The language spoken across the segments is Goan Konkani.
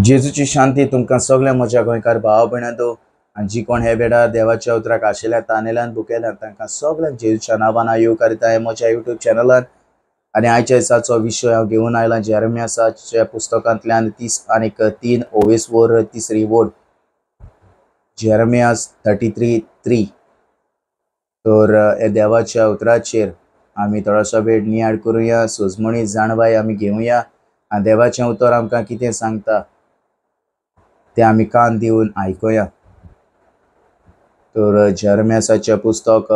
जेजूची शांती तुमकां सगळ्या म्हज्या गोंयकार भाव भयणांनो आनी जी कोण हे वेळार देवाच्या उतराक आशिल्ल्या तानेल्यान भुकेल्यान तांकां सगळ्यांक जेजूच्या नांवान हांव येवकार दिता हे म्हज्या युट्यूब चॅनलान. आनी आयच्या दिसाचो विशय हांव घेवन आयला जेरेमियासाच्या पुस्तकांतल्यान 30 आनी 3 ओवेसवर तिसरी वोड, जेरेमियास 33:3. तर हे देवाच्या उतराचेर आमी थोडोसो वेळ नियाळ करुया, सोजमणी जाणवाय आमी घेवया आनी देवाचें उतर आमकां कितें सांगता तें आमी कान दिवन आयकुया. तर जेरेमियासाचें पुस्तक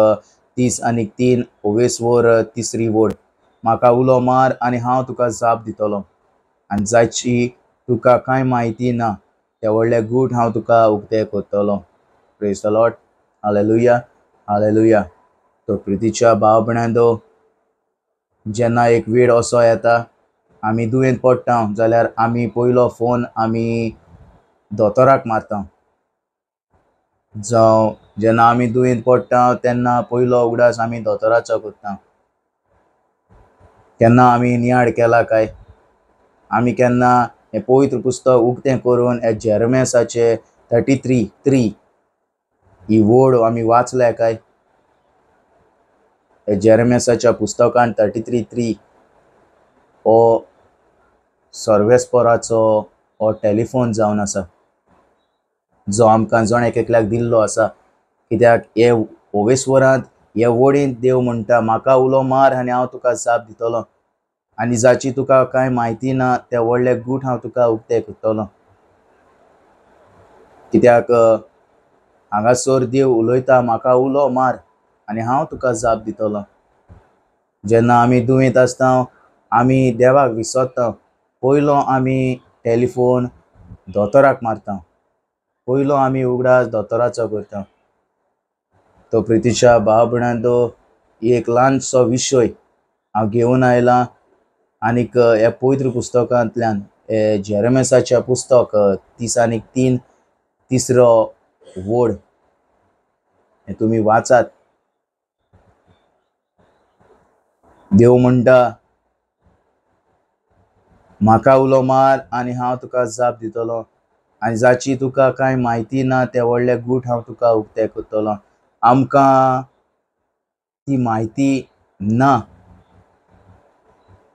30 आनी 3 ओवेसवर तिसरी वोड. म्हाका उलो मार आनी हांव तुका जाप दितलो आनी जाची तुका कांय म्हायती ना ते व्हडले गूट हांव तुका उक्ते करतलो. Praise the Lord, hallelujah, hallelujah. तर प्रितीच्या भाव भयणांनो, जेन्ना एक वेळ असो येता आमी दुयेंत पडटा जाल्यार आमी पयलो फोन आमी दोतोराक मारता. जावं जेन्ना आमी दुयेंत पडटा तेन्ना पयलो उगडास आमी दोतोराचो करता. केन्ना आमी नियाळ केला काय आमी केन्ना हें पवित्र पुस्तक उक्तें करून हे जेरेमियासाचे 33:3 ही वोड आमी वाचल्या काय? हे जेरेमियासाच्या पुस्तकान 33:3 हो सर्वेस्पराचो हो टेलिफोन जावन आसा, जो आमकां जण एक एकल्याक दिल्लो आसा. कित्याक हे ओवेस्वरांत हे वोडींत देव म्हणटा, म्हाका उलो मार आनी हांव तुका जाप दितलो आनी जाची तुका कांय म्हायती ना ते व्हडले गूट हांव तुका उक्ते करतलो. कित्याक हांगासर देव उलयता, म्हाका उलो मार आनी हांव तुका जाप दितलो. जेन्ना आमी दुयेंत आसता आमी देवाक विसरता. पयलो आमी टेलिफोन दोतोराक मारता, पयलो आमी उगडास दोतोराचो करता. तो प्रितीच्या भाव भयणांनो, एक ल्हानसो विशय हांव घेवन आयला आनीक ह्या पवित्र पुस्तकांतल्यान हे जेरेमियासाचें पुस्तक 30 आनी 3 तिसरो वोड हें तुमी वाचात. देव म्हणटा, म्हाका उलो मार आनी हांव तुका जाप दितलो आनी जाची तुका कांय म्हायती ना ते व्हडले गूट हांव तुका उक्ते करतलो. आमकां ती म्हायती ना,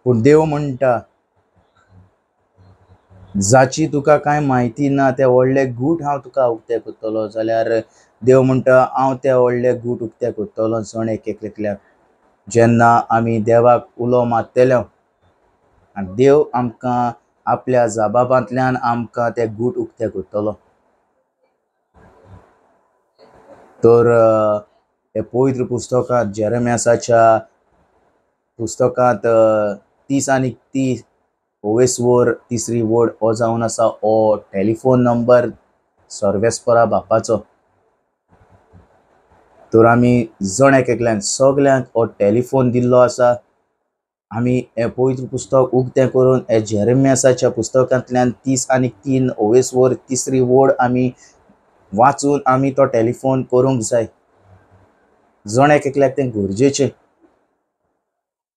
पूण देव म्हणटा जाची तुका कांय म्हायती ना ते व्हडले गूट हांव तुका उक्ते करतलो. जाल्यार देव म्हणटा हांव ते व्हडले गूट उक्ते करतलो जण एक एकल्याक. जेन्ना आमी देवाक उलो मारतले आनी देव आमकां आपल्या जबाबांतल्यान आमकां ते गूट उक्ते करतलो. तर हे पवित्र पुस्तकांत जेरेमियासाच्या पुस्तकांत 30 आनी 30 ओवेसवर तिसरी वोड हो जावन आसा हो टेलिफोन नंबर सर्वेस्परा बापाचो. तर आमी जण एक एकल्यान सगल्यांक हो टेलिफोन दिल्लो आसा. आमी हें पवित्र पुस्तक उक्तें करून हे जेरेमियासाच्या पुस्तकांतल्यान 30 आनी 3 ओवेसवर तिसरी वोड आमी वाचून आमी तो टेलिफोन करूंक जाय. जण एक एकल्याक तें गरजेचें.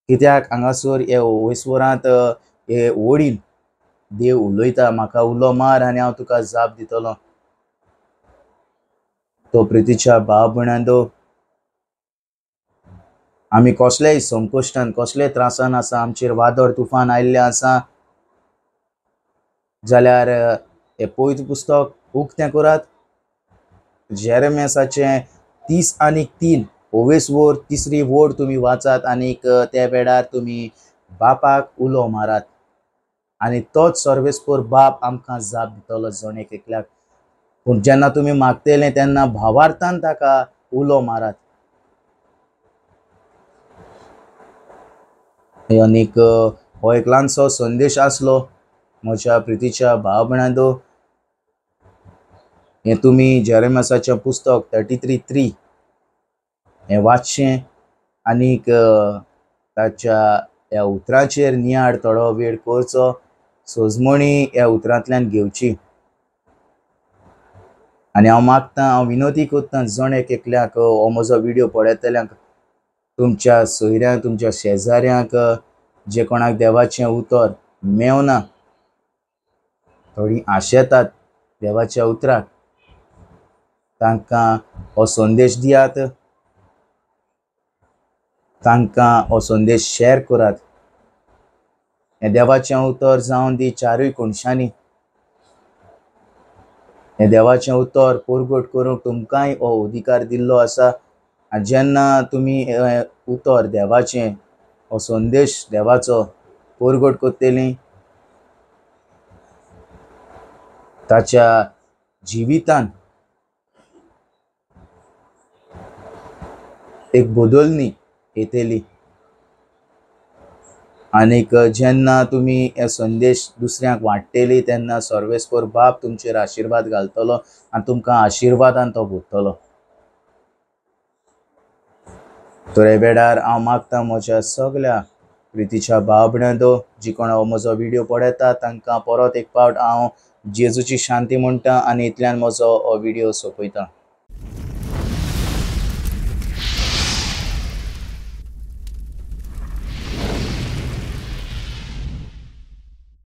कित्याक हांगासर हे ओवेसवरांत हे वोडीन देव उलयता, म्हाका उलो मार आनी हांव तुका जाप दितलो. तो प्रितीच्या भाव भयणांनो, आमी कसलेय संकश्टान कसलेय त्रासान आसा, आमचेर वादळ तुफान आयिल्लें आसा जाल्यार हें पवित्र पुस्तक उक्तें करात, जेरेमियासाचें 30 आनी 3 ओवेसवर तिसरी वोड तुमी वाचात आनीक त्या वेळार तुमी बापाक उलो मारात आनी तोच सर्वेस्पर बाप आमकां जाप दितलो जण एक एकल्याक. पूण जेन्ना तुमी मागतले तेन्ना भावार्थान ताका उलो मारात. आनीक हो एक ल्हानसो संदेश आसलो म्हज्या प्रितीच्या भाव भयणांनो. हें तुमी जेरेमियासाचें पुस्तक 33:3 हें वाचचें आनीक ताच्या ह्या उतराचेर नियाळ थोडो वेळ करचो, सोजमणी ह्या उतरांतल्यान घेवची. आनी हांव मागतां, हांव विनवती करतां जण एक एकल्याक हो म्हजो विडियो पळयतल्यांक, तुमच्या सोयऱ्यांक, तुमच्या शेजाऱ्यांक, जे कोणाक देवाचें उतर मेवना थोडीं आशेतात देवाच्या उतराक, तांकां हो संदेश दियात, तांकां हो संदेश शेअर करात. हें देवाचें उतर जावन दी चारूय कोनशांनी. हें देवाचें उतर परगट करूंक तुमकांय हो अधिकार दिल्लो आसा. आनी जेन्ना तुमी हें उतर देवाचें, हो संदेश देवाचो परगट करतलीं, ताच्या जिवितान एक बदलणी येतली. आनीक जेन्ना तुमी हे संदेश दुसऱ्यांक वांट्टली तेन्ना सर्वेस्पर बाप तुमचेर आशिर्वाद घालतलो आनी तुमकां आशिर्वादान तो भरतलो. तर हे वेळार हांव मागता म्हज्या सगल्या प्रितीच्या भाव भयणांनो, जी कोण हो म्हजो व्हिडियो पळयता तांकां परत एक फावट हांव जेजूची शांती म्हणटा आनी इतल्यान म्हजो हो व्हिडियो सोंपयता.